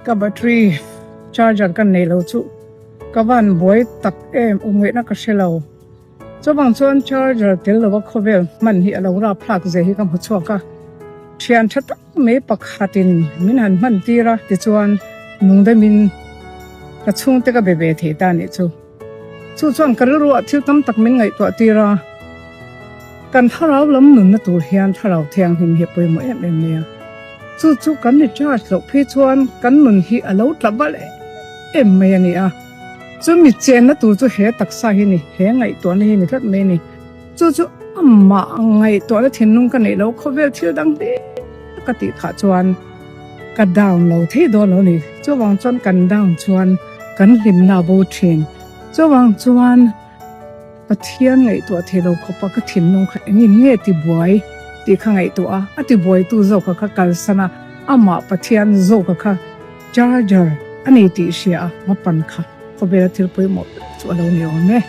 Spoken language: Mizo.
Ka battery charger ka nei lo chu ka van buai tak em awmngaihna ka hre lo. Chuvang chuan charger tel lova khawvel hman hi a lo rap hlak zia hi ka hmu chhuak a. Thian tha tak mai pakhatin min han hman tir a tichuan nungdamin ka chhungte ka be ve thei ta nih chu. Chu chuan ka rilruah thil tam tak min ngaihtuah tir a, kan thlarau lam nunna tur hian thlarau thianghlim hi a pawimawh em em mai a. Chu chu kan ni charge loh phei chuan kan nun hi a lo tla bal em mai a ni a. Chu mi chenna tur chu he taksa hi ni, he ngaihtuahna hi ni tlat mai a ni. Chu chu amah ngaihtuahna thinlung ka neih loh khawvel thil dang hle ka tih phah chuan ka down lo thei dawn lo a ni. Chuvang chuan kan down chuan kan hlimna a bo thin. Chuvang chuan Pathian ngaihtuah thei lo khawpa ka thinlung kha engin nge ti buai tih kha ngaihtuah a, a ti buaitu zawka kha kalsan a, amah Pathian zawka kha charger a nei tih hria a, va pan kha khawvela thil pawimawh ber chu a lo ni awm e.